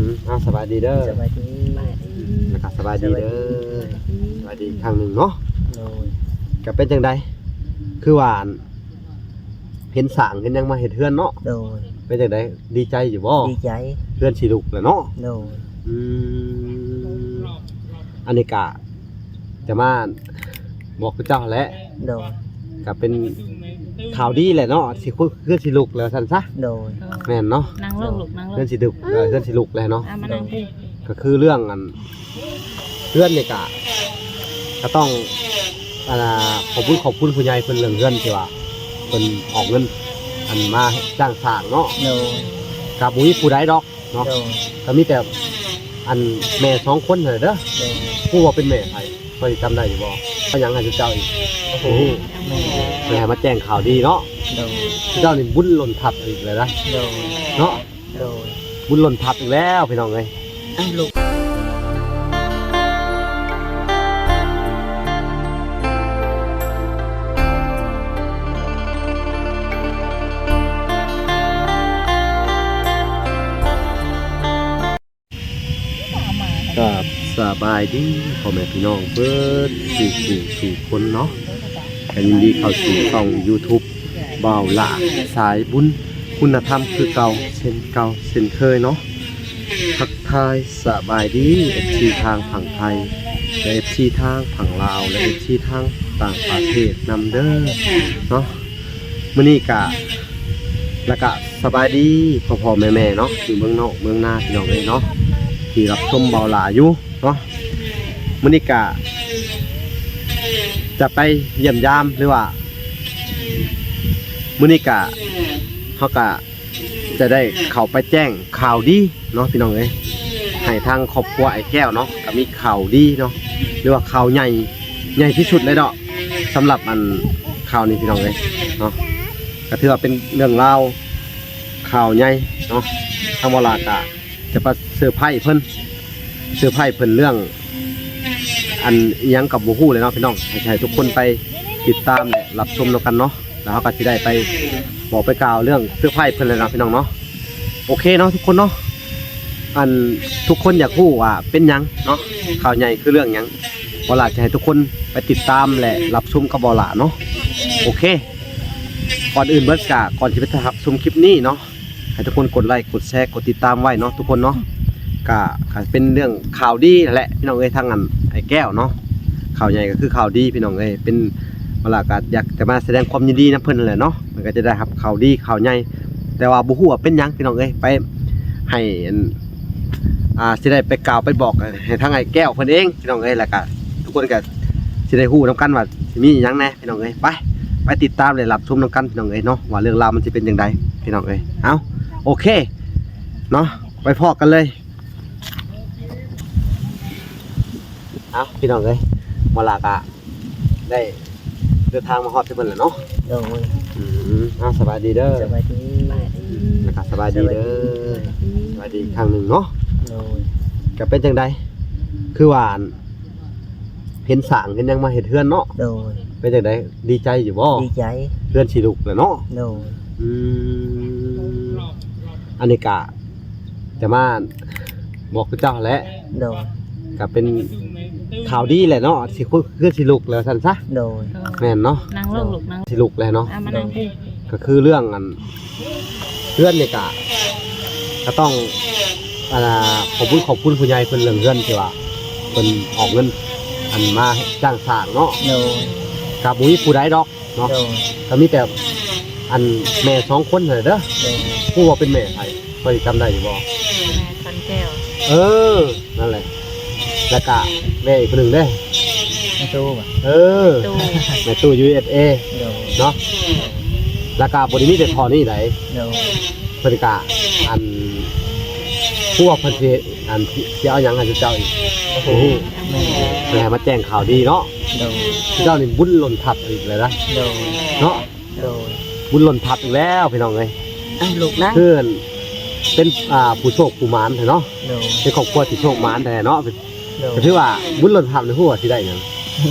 ອືມ ອ້າວ ສະບາຍດີເດີ ສະບາຍດີ ແລ້ວກໍສະບາຍດີເດີ ສະບາຍດີ ສະບາຍດີອີກຄັ້ງໜຶ່ງເນາະ ໂດຍ ກໍເປັນຈັ່ງໃດ ຄືວ່າ ເຫັນສ້າງເຫັນຫຍັງມາເຮັດເຮືອນເນາະ ໂດຍ ເປັນຈັ່ງໃດ ດີໃຈຢູ່ບໍ່? ດີໃຈ ເຮືອນຊິລຸກແລ້ວເນາະ ໂດຍ ອືມ ອັນນີ້ກະຈະມາບອກເຈົ້າແຫຼະ ໂດຍ ກະເປັນຂ່າວດີແຫຼະເນາະ ຊິ ເຮືອນຊິລຸກແລ້ວຊັ້ນຊະ ໂດຍ ແມ່ນເນາະ ນັ່ງລົງລູກ ນັ່ງລົງ ເຮືອນຊິລຸກ ເອີ ເຮືອນຊິລຸກແລ້ວເນາະ ອ່ະ ມານັ່ງພີ້ ກໍຄືເລື່ອງອັນ ເຮືອນນີ້ກະ ກະຕ້ອງ ອັນນ່າ ຂອບຄຸນ ຂອບຄຸນຜູ້ໃຫຍ່ເພິ່ນເລື່ອງເຮືອນທີ່ວ່າ ເພິ່ນອອກເງິນ ອັນມາຈ້າງສ້າງເນາະ ໂດຍ ກະບໍ່ມີຜູ້ໃດດອກເນາະ ໂດຍ ກະມີແຕ່ ອັນແມ່ສອງຄົນຫັ້ນແຫຼະເດີ ໂດຍ ຮູ້ວ່າເປັນແມ່ໃຜ ພໍຊິຈຳໄດ້ຢູ່ບໍ່? ເອົາຫຍັງໃຫ້ເຈົ້າອີກ? ໂອ້ໂຫ ແມ່ນ ແມ່ໃຫ້ມາແຈ້ງຂ່າວດີເນາະ ໂດຍ ເຈົ້ານີ້ບຸນລົ້ນທັບອີກແລ້ວນະ ໂດຍ ເນາະ ໂດຍ ບຸນລົ້ນທັບອີກແລ້ວພີ່ນ້ອງເອີຍ ອ້າວ ລູກ ກາບສະບາຍດີພໍ່ແມ່ພີ່ນ້ອງເບິດສູ່ຜູ້ສູ່ຄົນເນາະ ກໍຍິນດີເຂົ້າສູ່ຊ່ອງຢູທູບ ບ່າວຫຼ້າສາຍບຸນ ຄຸນນະທຳຄືເກົ່າ ເຊັ່ນເກົ່າເຊັ່ນເຄີຍເນາະ ທັກທາຍສະບາຍດີ ເອັຟຊີ ທາງຝັ່ງໄທ ແລະ ເອັຟຊີ ທາງຝັ່ງລາວ ແລະ ເອັຟຊີ ທາງຕ່າງປະເທດນຳເດີເນາະ ມື້ນີ້ກະ ແລ້ວກະສະບາຍດີພໍ່ໆແມ່ໆເນາະ ຢູ່ເມືອງນອກເມືອງນາ ພີ່ນ້ອງເອີຍເນາະ ທີ່ຮັບຊົມບ່າວຫຼ້າຢູ່ເນາະ ມື້ນີ້ກະ ຈະໄປຢ້ຽມຢາມ ຫຼືວ່າ ມື້ນີ້ກະ ເຮົາກະຈະໄດ້ເຂົ້າໄປແຈ້ງຂ່າວດີເນາະ ພີ່ນ້ອງເອີຍ ໃຫ້ທາງຄອບຄົວອ້າຍແກ້ວເນາະ ກະມີຂ່າວດີເນາະ ຫຼືວ່າຂ່າວໃຫຍ່ ໃຫຍ່ທີ່ສຸດເລີຍເນາະ ສຳລັບອັນຂ່າວນີ້ ພີ່ນ້ອງເອີຍເນາະ ກະຖືວ່າເປັນເລື່ອງລາວ ຂ່າວໃຫຍ່ເນາະ ທາງບ່າວຫຼ້າກະຈະໄປເຊີໄພຣເພິ່ນ ເຊີໄພຣເພິ່ນເລື່ອງ ອັນອີ່ຫຍັງກໍບໍ່ຮູ້ແຫຼະເນາະພີ່ນ້ອງ ໃຫ້ ໃຫ້ທຸກຄົນໄປຕິດຕາມ ແລະ ຮັບຊົມນຳກັນເນາະ ແລ້ວເຮົາກໍຊິໄດ້ໄປບອກໄປກ່າວເລື່ອງເຊີໄພຣເພິ່ນແຫຼະເນາະ ພີ່ນ້ອງເນາະ ໂອເຄເນາະທຸກຄົນເນາະ ອັນທຸກຄົນຢາກຮູ້ວ່າເປັນຫຍັງເນາະ ຂ່າວໃຫຍ່ຄືເລື່ອງຫຍັງ ບ່າວຫຼ້າຈະໃຫ້ທຸກຄົນໄປຕິດຕາມ ແລະ ຮັບຊົມກັບບ່າວຫຼ້າເນາະ ໂອເຄ ກ່ອນອື່ນເບິດກະ ກ່ອນທີ່ຈະໄປຮັບຊົມຄລິບນີ້ເນາະ ໃຫ້ທຸກຄົນກົດໄລ ກົດແຊ ກົດຕິດຕາມໄວ້ເນາະທຸກຄົນເນາະ ກະ ກະເປັນເລື່ອງຂ່າວດີຫັ້ນແຫຼະ ພີ່ນ້ອງເອີຍ ທາງອັນອ້າຍແກ້ວເນາະ ຂ່າວໃຫຍ່ກໍຄືຂ່າວດີ ພີ່ນ້ອງເອີຍ ເປັນ ເວລາກໍຢາກຈະມາສະແດງຄວາມຍິນດີນຳເພິ່ນຫັ້ນແຫຼະເນາະ ເພິ່ນກໍຈະໄດ້ຮັບຂ່າວດີຂ່າວໃຫຍ່ ແຕ່ວ່າບໍ່ຮູ້ວ່າເປັນຫຍັງ ພີ່ນ້ອງເອີຍ ໄປໃຫ້ອັນ ອ່າ ຊິໄດ້ໄປກ່າວໄປບອກໃຫ້ທາງອ້າຍແກ້ວເພິ່ນເອງ ພີ່ນ້ອງເອີຍ ແລ້ວກໍທຸກຄົນກໍຊິໄດ້ຮູ້ນຳກັນວ່າ ຊິມີອີ່ຫຍັງແດ່ພີ່ນ້ອງເອີຍ ໄປ ໄປຕິດຕາມ ແລະ ຮັບຊົມນຳກັນພີ່ນ້ອງເອີຍເນາະ ວ່າເລື່ອງລາວມັນຊິເປັນຈັ່ງໃດພີ່ນ້ອງເອີຍ ເອົ້າ ໂອເຄເນາະ ໄປພໍ້ກັນເລີຍ ເອົ້າ ພີ່ນ້ອງເອີຍ ໝໍລາກະໄດ້ເດີນທາງມາຮອດທີ່ເພິ່ນແລ້ວເນາະ ໂດຍ ອືມ ເອົ້າ ສະບາຍດີເດີ ສະບາຍດີ ແລ້ວກະສະບາຍດີເດີ ສະບາຍດີ ສະບາຍດີອີກຄັ້ງໜຶ່ງເນາະ ໂດຍ ກະເປັນຈັ່ງໃດ ຄືວ່າ ເຫັນສ້າງເຫັນຫຍັງມາເຮັດເຮືອນເນາະ ໂດຍ ເປັນຈັ່ງໃດ ດີໃຈຢູ່ບໍ່? ດີໃຈ ເຮືອນຊິລຸກແລ້ວເນາະ ໂດຍ ອືມ ອັນນີ້ກະຈະມາບອກເຈົ້າແຫຼະ ໂດຍ ກະເປັນຂ່າວດີແຫຼະເນາະ ຊິ ເຮືອນຊິລຸກແລ້ວຊັ້ນຊະ ໂດຍ ແມ່ນເນາະ ນັ່ງລົງລູກ ນັ່ງ ຊິລຸກແລ້ວເນາະ ອ່ະ ມານັ່ງພີ້ ກໍຄືເລື່ອງອັນ ເຮືອນນີ້ກະ ກະຕ້ອງ ອັນນ່າ ຂອບຄຸນ ຂອບຄຸນຜູ້ໃຫຍ່ເພິ່ນເລື່ອງເຮືອນທີ່ວ່າ ເພິ່ນອອກເງິນ ອັນມາຈ້າງສ້າງເນາະ ໂດຍ ກະບໍ່ມີຜູ້ໃດດອກເນາະ ໂດຍ ກະມີແຕ່ ອັນແມ່ສອງຄົນຫັ້ນແຫຼະເດີ ໂດຍ ຮູ້ວ່າເປັນແມ່ໃຜ ພໍຊິຈຳໄດ້ຢູ່ບໍ່? ແມ່ຂວັນແກ້ວ ເອີ ນັ້ນແຫຼະ ແລ້ວກະແມ່ອີກຜູ້ໜຶ່ງເດ້ ແມ່ຕູ້ ເອີ ຕູ້ ແມ່ຕູ້ ຢູເອັສເອ ໂດຍ ເນາະ ແລ້ວກະບໍ່ໄດ້ມີແຕ່ທໍ່ນີ້ໃດ ໂດຍ ເພິ່ນກະ ອັນ ພວກເພິ່ນຊິ ອັນ ຊິເອົາຫຍັງໃຫ້ເຈົ້າອີກ ໂອ້ໂຫ ແມ່ນ ເພິ່ນໃຫ້ມາແຈ້ງຂ່າວດີເນາະ ໂດຍ ເຈົ້ານີ້ບຸນລົ້ນທັບອີກແລ້ວນະ ໂດຍ ເນາະ ໂດຍ ບຸນລົ້ນທັບອີກແລ້ວພີ່ນ້ອງເອີຍ ອ້າວ ລູກນະ ຄືເປັນ ອ່າ ຜູ້ໂຊກຜູ້ໝານແທ້ເນາະ ໂດຍ ເປັນຄອບຄົວທີ່ໂຊກໝານແທ້ເນາະ ໂດຍ ກໍຖືວ່າບຸນລົ້ນທັບນີ້ ຮູ້ວ່າຊິໄດ້ຫຍັງ?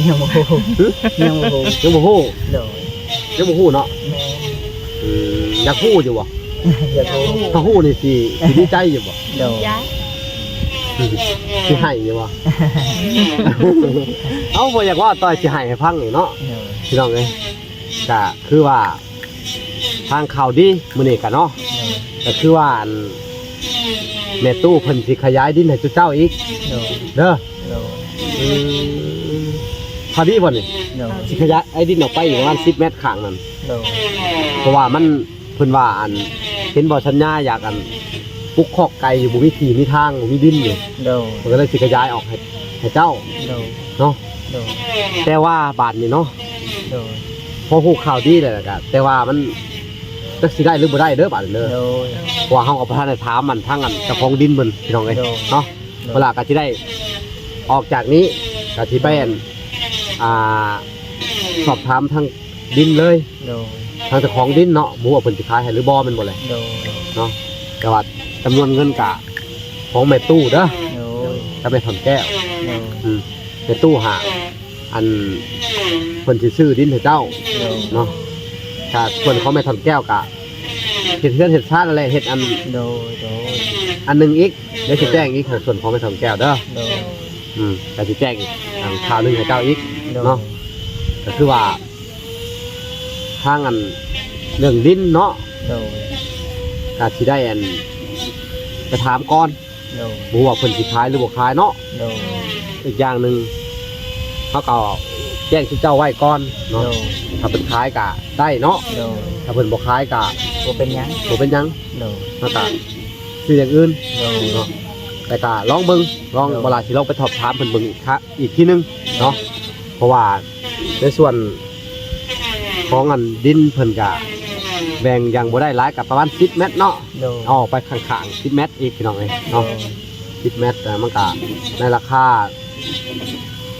ຍັງບໍ່ຮູ້ ຫຶ? ຍັງບໍ່ຮູ້ ຍັງບໍ່ຮູ້ ໂດຍ ຍັງບໍ່ຮູ້ເນາະ ແມ່ນ ອືມ ຢາກຮູ້ຢູ່ບໍ່? ຢາກຮູ້ ຖ້າຮູ້ນີ້ຊິ ຊິດີໃຈຢູ່ບໍ່? ໂດຍ ດີໃຈ ຊິໃຫ້ຢູ່ບໍ່? ເອົ້າ ບໍ່ຢາກເວົ້າ ຕ່ອຍຊິໃຫ້ໃຫ້ຟັງນີ້ເນາະ ໂດຍ ພີ່ນ້ອງເອີຍ. ກະຄືວ່າ ທາງຂ່າວດີມື້ນີ້ກະເນາະ ໂດຍ ກະຄືວ່າ ອັນ ແມ່ຕູ້ເພິ່ນຊິຂະຫຍາຍດິນໃຫ້ເຈົ້າອີກ ໂດຍ ເດີ ໂດຍ. ອືມ ຂ່າວດີບໍ່ນີ້? ໂດຍ ຊິຂະຫຍາຍໄອ້ດິນອອກໄປອີກປະມານສິບແມັດຂ້າງນັ້ນ ໂດຍ. ເພາະວ່າມັນ ເພິ່ນວ່າ ອັນ ເຫັນບໍ່ ສັນຍາຢາກ ອັນ ປຸກຄອກໄກ່ຢູ່ ບໍ່ມີທີ່ມີທາງ ບໍ່ມີດິນຢູ່ ໂດຍ ເພິ່ນກໍເລີຍຊິຂະຫຍາຍອອກໃຫ້ ໃຫ້ເຈົ້າ ໂດຍ ເນາະ ໂດຍ. ແຕ່ວ່າບາດນີ້ເນາະ ໂດຍ ພໍຮູ້ຂ່າວດີແລ້ວກະ ແຕ່ວ່າມັນຈັກຊິໄດ້ຫຼືບໍ່ໄດ້ເດີບາດນີ້ເດີ ໂດຍ ເພາະວ່າເຮົາກໍບໍ່ທັນໄດ້ຖາມ ອັນ ທາງ ອັນ ເຈົ້າຂອງດິນເພິ່ນ ພີ່ນ້ອງເອີຍ ໂດຍ ເນາະ ໂດຍ. ເວລາກໍຊິໄດ້ອອກຈາກນີ້ ກໍຊິໄປ ອັນ ອ່າ ສອບຖາມທາງດິນເລີຍ ໂດຍ ທາງເຈົ້າຂອງດິນເນາະ ບໍ່ຮູ້ວ່າເພິ່ນຊິຂາຍໃຫ້ຫຼືບໍ່ ແມ່ນບໍ່ແຫຼະ ໂດຍ ເນາະ. ແຕ່ວ່າຈຳນວນເງິນກະຂອງແມ່ຕູ້ເດີ ໂດຍ ກັບແມ່ທອງແກ້ວ ໂດຍ ອືມ ແມ່ຕູ້ຫາ ອັນ ເພິ່ນຊິຊື້ດິນໃຫ້ເຈົ້າ ໂດຍ ເນາະ. ຖ້າສ່ວນຂອງແມ່ທອງແກ້ວກະເຮັດເຮືອນເຮັດຊານນັ້ນແຫຼະ ເຮັດອັນ ໂດຍ ໂດຍ ອັນໜຶ່ງອີກ ດຽວຊິແຈ້ງອີກ ໃນສ່ວນຂອງແມ່ທອງແກ້ວເດີ ໂດຍ ອືມ ກໍຊິແຈ້ງອີກ ອັນ ຂ່າວໜຶ່ງໃຫ້ເຈົ້າອີກ ໂດຍ ເນາະ. ກໍຄືວ່າ ທາງ ອັນ ເລື່ອງດິນເນາະ ໂດຍ ກໍຊິໄດ້ ອັນ ໄປຖາມກ່ອນ ໂດຍ ບໍ່ຮູ້ວ່າເພິ່ນຊິຂາຍຫຼືບໍ່ຂາຍເນາະ ໂດຍ. ອີກຢ່າງໜຶ່ງ ເຮົາກໍແຈ້ງຊຸມເຈົ້າໄວ້ກ່ອນເນາະ ໂດຍ ຖ້າເພິ່ນຂາຍກໍໄດ້ເນາະ ໂດຍ ຖ້າເພິ່ນບໍ່ຂາຍກໍບໍ່ເປັນຫຍັງ ບໍ່ເປັນຫຍັງ ໂດຍ ເຮົາກໍຊື້ຢ່າງອື່ນ ໂດຍ ເນາະ. ແຕ່ກໍລອງເບິ່ງ ລອງ ໂດຍ ບໍ່ລະ ຊິລອງໄປສອບຖາມເພິ່ນເບິ່ງອີກ ອີກທີໜຶ່ງເນາະ ເພາະວ່າໃນສ່ວນຂອງອັນດິນເພິ່ນກະແບ່ງຢ່າງບໍ່ໄດ້ຫຼາຍ ກະປະມານສິບແມັດເນາະ ໂດຍ ເອົາອອກໄປຂ້າງໆສິບແມັດອີກ ພີ່ນ້ອງເອີຍເນາະ ໂດຍ ສິບແມັດ ແຕ່ມັນກະໃນລາຄາ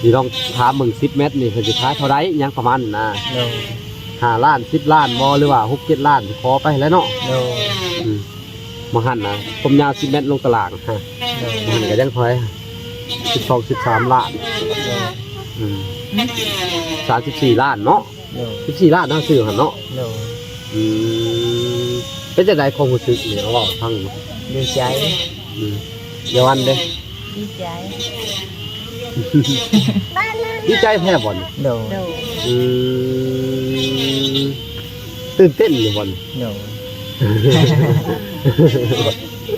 ຊິລອງຖາມເບິ່ງ ສິບແມັດນີ້ເພິ່ນຊິຂາຍເທົ່າໃດ ຫຍັງປະມານນັ້ນນະ ໂດຍ ຫ້າລ້ານ ສິບລ້ານບໍ່ ຫຼືວ່າຫົກເຈັດລ້ານ ຂໍໄປແຫຼະເນາະ ໂດຍ ອືມ. ມະຫັນນະ ຄວາມຍາວສິບແມັດລົງຕະລາງ ໂດຍ ມະຫັນກໍຍັງເທົ່າໃດ ສິບສອງ ສິບສາມລ້ານ ໂດຍ ອືມ ສາມສິບສີ່ລ້ານເນາະ ໂດຍ ສິບສີ່ລ້ານເນາະ ຊື້ຫັ້ນເນາະ ໂດຍ ອືມ. ເປັນຈັ່ງໃດຄວາມຮູ້ສຶກນີ້ ເວົ້າໃຫ້ຟັງ ດີໃຈ ອືມ. ຢ່າວັນເດ້ ດີໃຈ ດີໃຈແທ້ບໍ່ນີ້ ໂດຍ ໂດຍ ອືມ. ຕື່ນເຕັ້ນຢູ່ບໍ່ນີ້ ໂດຍ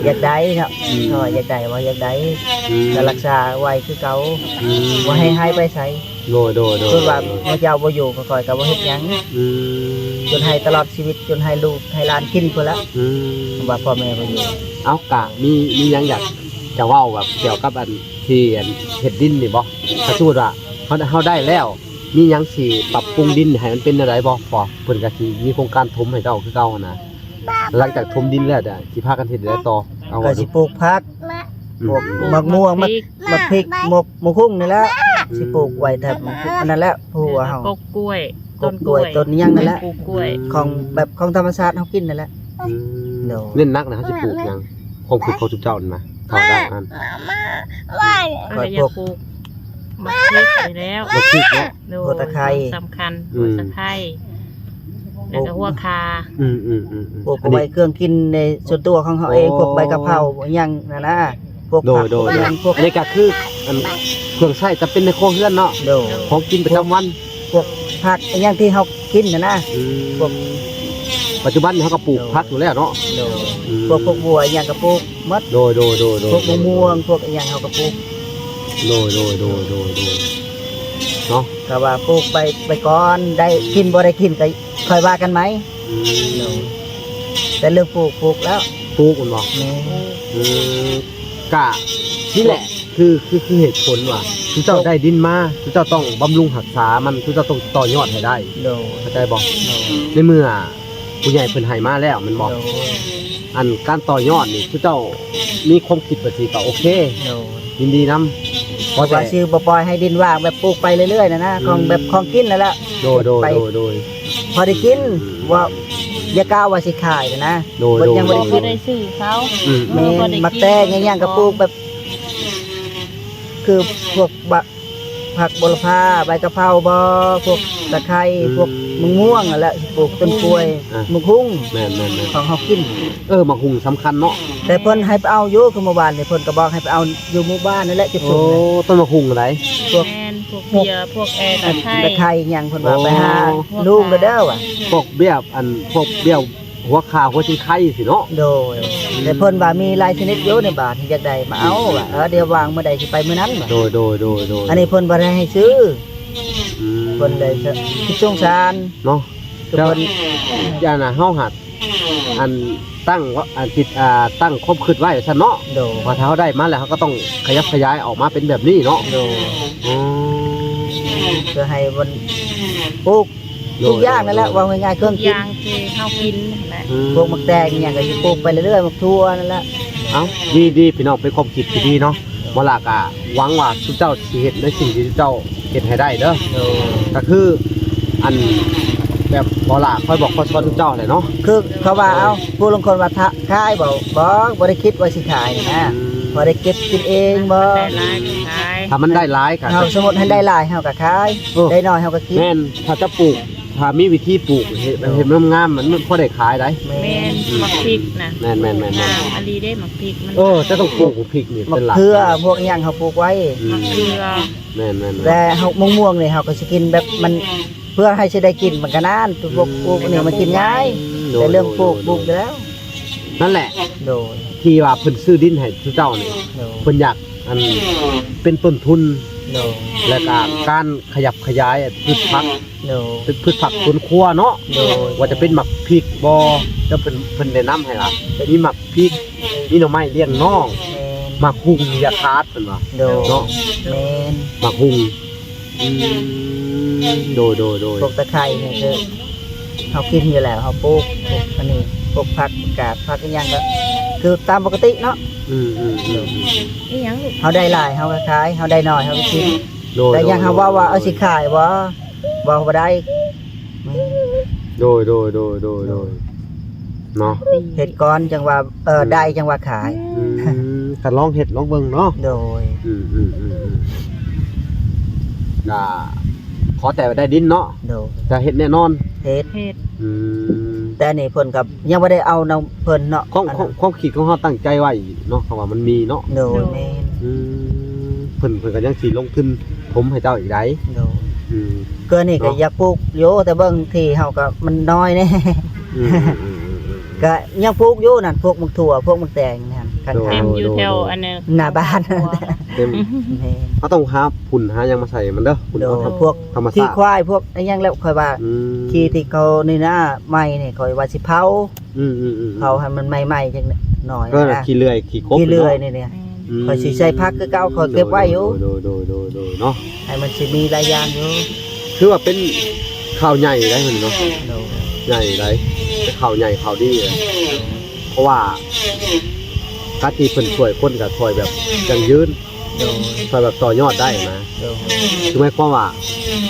ຢາກໄດ້ເນາະ ອືມ ເພາະວ່າຢາກໄດ້ ວ່າຢາກໄດ້ ອືມ ກໍຮັກສາໄວ້ຄືເກົ່າ ອືມ ບໍ່ໃຫ້ຫາຍໄປໃສ ໂດຍ ໂດຍ ໂດຍ ຄືວ່າເມື່ອເຈົ້າບໍ່ຢູ່ ຂ້ອຍກໍບໍ່ເຮັດຫຍັງ ອືມ ຈົນໃຫ້ຕະຫຼອດຊີວິດ ຈົນໃຫ້ລູກໃຫ້ຫຼານກິນພຸ້ນລະ ອືມ ວ່າພໍ່ແມ່ບໍ່ຢູ່. ເອົ້າ ກະມີ ມີຫຍັງຢາກຈະເວົ້າແບບກ່ຽວກັບອັນທີ່ອັນເຮັດດິນນີ້ບໍ່? ຖ້າສົມມຸດວ່າເຮົາ ເຮົາໄດ້ແລ້ວ ມີຫຍັງຊິປັບປຸງດິນໃຫ້ມັນເປັນແນວໃດບໍ່? ເພາະເພິ່ນກໍຊິມີໂຄງການຖົມໃຫ້ເຈົ້າຄືເກົ່າຫັ້ນນະ ຫຼັງຈາກຖົມດິນແລ້ວຈະຊິພາກັນເຮັດແນວໃດຕໍ່? ເອົາ ກໍຊິປູກຜັກ ອືມ ປູກໝາກມ່ວງ ໝາກ ໝາກພິກ ໝາກ ໝາກຫຸ່ງນີ້ແຫຼະ ອືມ ຊິປູກໄວ້ແຖບອັນນັ້ນແຫຼະ ເພາະວ່າເຮົາ ກົກກ້ວຍ ຕົ້ນກ້ວຍ ຕົ້ນຫຍັງນັ້ນແຫຼະ ປູກກ້ວຍ ອືມ ຂອງແບບຂອງທຳມະຊາດເຮົາກິນນັ້ນແຫຼະ ອືມ ໂດຍ ເນັ້ນໜັກນະ ເຮົາຊິປູກຫຍັງ? ຄວາມຄິດຂອງຊຸມເຈົ້ານັ້ນນະ ເຂົ້າໄດ້ນັ້ນ ຂ້ອຍ ຂ້ອຍ ພວກ ປູກ ໝາກພິກນີ້ແລ້ວ ໝາກພິກເນາະ ໂດຍ ຫົວຕະໄຄ ສຳຄັນ ອືມ ຫົວຕະໄຄ ແລ້ວກໍຫົວຂ່າ ອືມໆໆ ປູກເອົາໄວ້ເຄື່ອງກິນໃນສ່ວນຕົວຂອງເຮົາເອງ ໂອ້ ພວກໃບກະເພົາ ອີຫຍັງນັ້ນນະ ພວກ ໂດຍ ຜັກ ໂດຍ ພວກຫຍັງ ພວກ ອັນນີ້ກໍຄືອັນເຄື່ອງໃຊ້ຈຳເປັນໃນຄົວເຮືອນເນາະ ໂດຍ ຂອງກິນປະຈຳວັນ ພວກຜັກອີຫຍັງທີ່ເຮົາກິນຫັ້ນນະ ອືມ ພວກ ປັດຈຸບັນນີ້ເຮົາກໍປູກ ໂດຍ ຜັກຢູ່ແລ້ວເນາະ ໂດຍ ອືມ ພວກ ພວກບົວອີຫຍັງກໍປູກໝົດ ໂດຍໆໆໆ ພວກມະມ່ວງ ພວກອີຫຍັງເຮົາກໍປູກ ໂດຍໆໆໆ ເນາະ ກໍວ່າປູກໄປ ໄປກ່ອນ ໄດ້ກິນບໍ່ໄດ້ກິນກໍຄ່ອຍວ່າກັນໃໝ່ ອືມ ໂດຍ ແຕ່ເລື່ອງປູກ ປູກແລ້ວ ປູກແມ່ນບໍ່? ແມ່ນ ອືມ ກະນີ້ແຫຼະ ຄື ຄື ຄືເຫດຜົນວ່າ ຊຸມເຈົ້າໄດ້ດິນມາ ຊຸມເຈົ້າຕ້ອງບຳລຸງຮັກສາມັນ ຊຸມເຈົ້າຕ້ອງຕໍ່ຍອດໃຫ້ໄດ້ ໂດຍ ເຂົ້າໃຈບໍ່? ໂດຍ ໃນເມື່ອຜູ້ໃຫຍ່ເພິ່ນໃຫ້ມາແລ້ວແມ່ນບໍ່? ໂດຍ ອັນການຕໍ່ຍອດນີ້ ຊຸມເຈົ້າມີຄວາມຄິດແບບນີ້ກໍໂອເຄ ໂດຍ ຍິນດີນຳ ເພາະວ່າຊິບໍ່ປ່ອຍໃຫ້ດິນວ່າງແບບປູກໄປເລື້ອຍໆນັ້ນນະ ອືມ ຂອງແບບຂອງກິນນັ້ນແຫຼະ ໂດຍໆໆ ໄປ ໂດຍ ພໍໄດ້ກິນ ອືມ ວ່າ ຢ່າກ່າວວ່າຊິຂາຍຫັ້ນນະ ໂດຍ ບໍ່ ຍັງບໍ່ໄດ້ກິນ ບໍ່ໄດ້ຊື້ເຂົາ ອືມ ແມ່ນ ບໍ່ໄດ້ກິນ ໝາກແຕງຫຍັງກໍປູກແບບ ຄືພວກບະ ຜັກໂຫລະພາ ໃບກະເພົາບໍ ພວກຕະໄຄ ອືມ ພວກມະມ່ວງຫັ້ນແຫຼະ ປູກຕົ້ນກ້ວຍ ອ່າ ໝາກຫຸ່ງ ແມ່ນໆໆ ຂອງເຮົາກິນ. ເອີ ໝາກຫຸ່ງສຳຄັນເນາະ ແຕ່ເພິ່ນໃຫ້ໄປເອົາຢູ່ ຄືເມື່ອວານນີ້ເພິ່ນກໍບອກໃຫ້ໄປເອົາຢູ່ໝູ່ບ້ານນັ້ນແຫຼະ ຈຸດ ໂອ້ ສູງນະ ຕົ້ນໝາກຫຸ່ງອັນໃດ? ພວກ ເປັນພວກເບຍ ພວກແອ ຕະໄຄ ຕະໄຄຫຍັງ ເພິ່ນວ່າ ໂອ້ ໄປຫາລຸງເດີວ່າ ພວກເບຍ ອັນ ພວກເບຍ ຫົວຂ່າ ຫົວຊິງໄຄຊີ້ເນາະ. ໂດຍ ແຕ່ເພິ່ນວ່າມີຫຼາຍຊະນິດຢູ່ໃນບ້ານ ຢາກໄດ້ມາເອົາວ່າ ເອີ ດຽວວ່າງມື້ໃດຊິໄປມື້ນັ້ນວ່າ. ໂດຍໆໆໆ ອັນນີ້ເພິ່ນບໍ່ໄດ້ໃຫ້ຊື້ ອືມ ເພິ່ນໄດ້ຄິດສົງສານເນາະ. ແລ້ວ ເພິ່ນ ຢ່ານະ ເຮົາຫາກ ອັນ ຕັ້ງ ອັນ ຈິດ ອ່າ ຕັ້ງຄວາມຄິດໄວ້ວ່າຊັ້ນເນາະ. ໂດຍ ວ່າຖ້າເຮົາໄດ້ມາແລ້ວ ເຮົາກໍຕ້ອງຂະຫຍັບຂະຫຍາຍອອກມາເປັນແບບນີ້ເນາະ. ໂດຍ ອືມ ເພື່ອໃຫ້ມັນປູກ ໂດຍ ທຸກຢ່າງນັ້ນແຫຼະ ໂດຍ ເວົ້າງ່າຍໆ ເຄື່ອງກິນ ທຸກຢ່າງທີ່ເຮົາກິນຫັ້ນແຫຼະ ອືມ ພວກໝາກແຕງອີ່ຫຍັງກໍຊິປູກໄປເລື້ອຍໆ ໝາກຖົ່ວນັ້ນແຫຼະ. ເອົ້າ ດີໆ ພີ່ນ້ອງ ເປັນຄວາມຄິດທີ່ດີເນາະ. ໂດຍ ບໍ່ລະກໍຫວັງວ່າຊຸມເຈົ້າຊິເຮັດໃນສິ່ງທີ່ຊຸມເຈົ້າເຮັດໃຫ້ໄດ້ເດີ. ໂດຍ ກໍຄື ອັນ ແບບບໍ່ລະ ຄອຍບອກຄອຍສອນຊຸມເຈົ້າແຫຼະເນາະ. ຄືເຂົາວ່າ ໂດຍ ເອົ້າ ຜູ້ລາງຄົນວ່າ ຂາຍບໍ່? ບໍ່ ບໍ່ໄດ້ຄິດວ່າຊິຂາຍນະ ອືມ ພໍໄດ້ເກັບກິນເອງບໍ? ມັນໄດ້ຫຼາຍກໍຂາຍ ຖ້າມັນໄດ້ຫຼາຍກໍ ເຮົາ ສົມມຸດໃຫ້ໄດ້ຫຼາຍເຮົາກໍຂາຍ ເອີ ໄດ້ໜ້ອຍເຮົາກໍກິນ. ແມ່ນ ຖ້າຈະປູກ ຖ້າມີວິທີປູກ ເຮັດ ໂດຍ ເຮັດງາມໆ ມັນ ມັນພໍໄດ້ຂາຍໄດ໋. ແມ່ນ ອືມ ໝາກພິກນະ ແມ່ນໆໆໆ ງາມອີ່ຫຼີເດ້ໝາກພິກ ມັນ ເອີ ຈະຕ້ອງປູກໝາກພິກນີ້ ໝາກເປັນຫຼັກ ເຂືອ ພວກຫຍັງເຮົາປູກໄວ້ ອືມ ໝາກເຂືອ ແມ່ນໆໆ ແລະເຮົາ ມະມ່ວງນີ້ເຮົາກໍຊິກິນແບບມັນ ເພື່ອໃຫ້ຊິໄດ້ກິນມັນກໍນານ ອືມ ພວກປູກນີ້ມັນກິນງ່າຍ ອືມ ໂດຍ ແຕ່ເລື່ອງປູກ ໂດຍ ປູກຢູ່ແລ້ວ ນັ້ນແຫຼະ ໂດຍ ທີ່ວ່າເພິ່ນຊື້ດິນໃຫ້ເຈົ້ານີ້ ໂດຍ ເພິ່ນຢາກ ອັນ ເປັນຕົ້ນທຶນ ໂດຍ ແລະກະການຂະຫຍັບຂະຫຍາຍພືດຜັກ ໂດຍ ເປັນພືດຜັກສວນຄົວເນາະ ໂດຍ ວ່າຈະເປັນໝາກພິກບໍ ແລ້ວເພິ່ນ ເພິ່ນແນະນຳໃຫ້ວ່າ ມີໝາກພິກ ມີໜໍ່ໄມ້ລ້ຽງນ້ອງ ແມ່ນ ໝາກຫຸ່ງຢ່າຂາດ ເພິ່ນວ່າ ໂດຍ ເນາະ ແມ່ນ ໝາກຫຸ່ງ ອືມ ໂດຍໆໆ ພວກຕະໄຄນີ້ຄືເຮົາກິນຢູ່ແລ້ວ ເຮົາປູກ ພວກອັນນີ້ ພວກຜັກກາດ ຜັກອີ່ຫຍັງກໍຄືຕາມປົກກະຕິເນາະ ອືມໆໆ ໂດຍ ອີ່ຫຍັງລູກ ເຮົາໄດ້ຫຼາຍເຮົາກໍຂາຍ ເຮົາໄດ້ໜ້ອຍເຮົາກໍກິນ ໂດຍ ແຕ່ຢ່າງເຮົາເວົ້າວ່າ ເອີ ຊິຂາຍບໍ່ ເວົ້າບໍ່ໄດ້ ແມ່ນ ໂດຍໆໆໆໆ ເນາະ ເຮັດກ່ອນຈັ່ງວ່າ ເອີ ອືມ ໄດ້ຈັ່ງວ່າຂາຍ ອືມ ກໍລອງເຮັດລອງເບິ່ງເນາະ ໂດຍ ອືມໆໆ ກໍຂໍແຕ່ໄດ້ດິນເນາະ ໂດຍ ຈະເຮັດແນ່ນອນ ເຮັດ ເຮັດ ອືມ ແຕ່ນີ້ເພິ່ນກໍຍັງບໍ່ໄດ້ເອົານຳເພິ່ນເນາະ ຄວາມ ອັນນັ້ນ ຄວາມຄິດຂອງເຮົາຕັ້ງໃຈໄວ້ເນາະ ເພາະວ່າມັນມີເນາະ ໂດຍ ໂດຍ ແມ່ນ ອືມ ເພິ່ນ ເພິ່ນກໍຍັງຊິລົງທຶນຖົມໃຫ້ເຈົ້າອີກໃດ ໂດຍ ອືມ ເກືອນີ້ກໍ ເນາະ ຢາກປູກຢູ່ ແຕ່ເບິ່ງທີ່ເຮົາກໍມັນນ້ອຍແດ່ ອືມໆໆໆ ກໍຍັງປູກຢູ່ນັ້ນ ພວກໝາກຖົ່ວ ພວກໝາກແຕງນັ້ນ ຂ້າງໆ ໂດຍ ເຕັມຢູ່ແຖວ ໂດຍ ອັນນັ້ນ ໜ້າບ້ານ ເຕັມ ແມ່ນ ເຮົາຕ້ອງຫາຝຸ່ນຫາຫຍັງມາໃສ່ມັນເດີ ຝຸ່ນ ໂດຍ ທຳ ພວກ ທຳມະຊາດ ຂີ້ຄວາຍ ພວກອີ່ຫຍັງແລ້ວ ຂ້ອຍວ່າ ອືມ ຂີ້ທີ່ເຂົານີ້ນະ ໄມ້ນີ້ ຂ້ອຍວ່າຊິເຜົາ ອືມໆໆໆ ເຜົາໃຫ້ມັນໄໝ້ໆຈັກໜ້ອຍ ເອີ ນະ ຂີ້ເລື່ອຍ ຂີ້ກົບ ຂີ້ເລື່ອຍ ເນາະ ນີ້ ອືມ ຂ້ອຍຊິໃສ່ຜັກຄືເກົ່າ ຂ້ອຍເກັບໄວ້ຢູ່ ໂດຍໆໆໆໆ ເນາະ ໃຫ້ມັນຊິມີຫຼາຍຢ່າງຢູ່ ຖືວ່າເປັນຂ່າວໃຫຍ່ໄດ໋ເນາະ ໂດຍ ໃຫຍ່ໄດ໋ ເປັນຂ່າວໃຫຍ່ຂ່າວດີເລີຍ ເພາະວ່າການທີ່ເພິ່ນຊ່ວຍຄົນກໍຊ່ວຍແບບຢັ້ງຢືນ ໂດຍ ຊ່ວຍແບບຕໍ່ຍອດໄດ້ນະ ໂດຍ ຄືໝາຍຄວາມວ່າ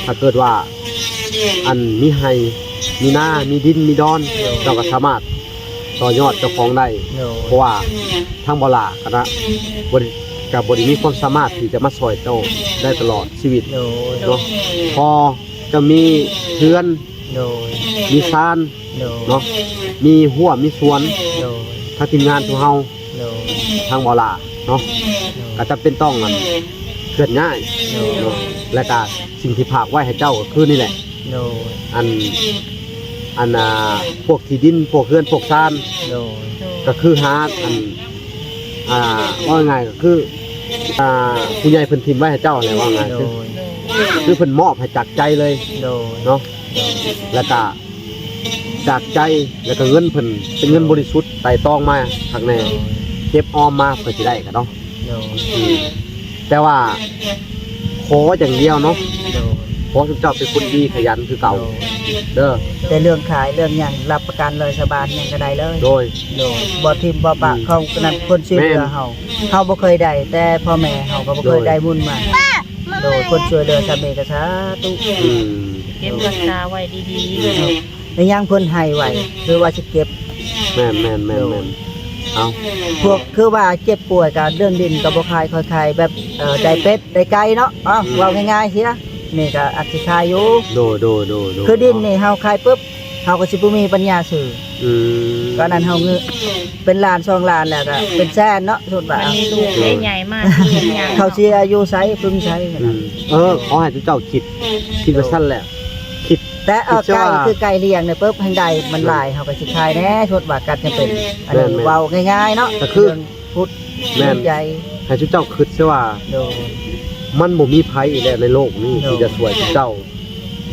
ຖ້າເກີດວ່າ ອັນ ມີໄຮ່ ມີນາ ມີດິນ ມີດອນ ໂດຍ ເຈົ້າກໍສາມາດຕໍ່ຍອດເຈົ້າຂອງໄດ້ ໂດຍ ເພາະວ່າທາງບໍ່ຫຼ້າຄະນະ ບໍ່ໄດ້ ກໍບໍ່ໄດ້ມີຄວາມສາມາດທີ່ຈະມາຊ່ວຍເຈົ້າໄດ້ຕະຫຼອດຊີວິດ ໂດຍ ເນາະ ພໍເຈົ້າມີເຮືອນ ໂດຍ ມີຊານ ໂດຍ ເນາະ ມີຮົ້ວມີສວນ ໂດຍ ທາງທີມງານຂອງເຮົາ ໂດຍ ທາງບໍ່ຫຼ້າເນາະ ໂດຍ ກໍຈຳເປັນຕ້ອງ ອັນ ເຄື່ອນຍ້າຍ ໂດຍ ເນາະ ແລະກະສິ່ງທີ່ຝາກໄວ້ໃຫ້ເຈົ້າກໍຄືນີ້ແຫຼະ ໂດຍ ອັນ ອັນ ອ່າ ພວກທີ່ດິນ ພວກເຮືອນ ພວກຊານ ໂດຍ ກໍຄືຫາ ອັນ ອ່າ ເວົ້າງ່າຍໆກໍຄື ອ່າ ຜູ້ໃຫຍ່ເພິ່ນຖິ້ມໄວ້ໃຫ້ເຈົ້າແຫຼະ ເວົ້າງ່າຍ ໂດຍ ຄື ຄືເພິ່ນມອບໃຫ້ຈາກໃຈເລີຍ ໂດຍ ເນາະ ແລະກະ ຈາກໃຈ ແລ້ວກໍເງິນເພິ່ນເປັນເງິນບໍລິສຸດ ໄຕ່ຕອງມາຄັກແນ່ ໂດຍ ເກັບອອມມາເພື່ອຊິໄດ້ກໍເນາະ ໂດຍ ອືມ ແຕ່ວ່າຂໍຢ່າງດຽວເນາະ ໂດຍ ຂໍຊຸມເຈົ້າເປັນຄົນດີຂະຫຍັນຄືເກົ່າ ໂດຍ ເດີ ແຕ່ເລື່ອງຂາຍເລື່ອງຫຍັງ ຮັບປະກັນເລີຍ ສາບານຫຍັງກໍໄດ້ເລີຍ ໂດຍ ໂດຍ ບໍ່ຖິ້ມບໍ່ປະ ອືມ ເຂົານັ້ນ ຄົນຊ່ວຍເຫຼືອ ແມ່ນ ເຮົາ ເຮົາບໍ່ເຄີຍໄດ້ ແຕ່ພໍ່ແມ່ເຮົາກໍບໍ່ເຄີຍ ໂດຍ ໄດ້ບຸນມາ ໂດຍ ຄົນຊ່ວຍເຫຼືອຊ່ຳນີ້ກໍສາທຸ ອືມ ເກັບຮັກສາໄວ້ດີໆ ອືມ ແລະຫຍັງເພິ່ນໃຫ້ໄວ້ ຄືວ່າຊິເກັບ ແມ່ນໆໆໆ ໂດຍ ເອົ້າ ພວກຄືວ່າເຈັບປ່ວຍກໍເລື່ອງດິນກໍບໍ່ຂາຍ ຂ້ອຍຂາຍແບບ ເອີ ໄດ້ເປັດໄດ້ໄກ່ເນາະ ເອົ້າ ອືມ ເວົ້າງ່າຍໆເສຍ ນີ້ກໍອາດຊິຂາຍຢູ່ ໂດຍ ໂດຍ ໂດຍ ໂດຍ ຄືດິນນີ້ເຮົາຂາຍປຶບ ເຮົາກໍຊິບໍ່ມີປັນຍາຊື້ ອືມ ກໍນັ້ນເຮົາເງິນເປັນລ້ານສອງລ້ານແລ້ວກໍເປັນແສນເນາະ ສົມມຸດວ່າ ອັນນີ້ລູກໄດ້ໃຫຍ່ມາ ເຂົາຊິເອົາຢູ່ໃສ ປຶງໃສ ອືມ ເອີ ຂໍໃຫ້ເຈົ້າຄິດ ຄິດວ່າຊັ້ນແຫຼະ ຄິດ ແຕ່ເອົາ ຄິດຊະວ່າ ໄກ່ຄືໄກ່ລ້ຽງນີ້ປຶບ ແຮ່ງໄດ້ມັນຫຼາຍ ເຮົາກໍຊິຂາຍແດ່ ສົມມຸດວ່າກັດຈະເປັນ ອັນນີ້ ແມ່ນໆ ເວົ້າງ່າຍໆເນາະ ກໍຄື ເລື່ອງພຸດ ແມ່ນ ໃຈ ໃຫ້ເຈົ້າຄິດຊະວ່າ ໂດຍ ມັນບໍ່ມີໃຜອີກແລ້ວໃນໂລກນີ້ ໂດຍ ທີ່ຈະຊ່ວຍເຈົ້າ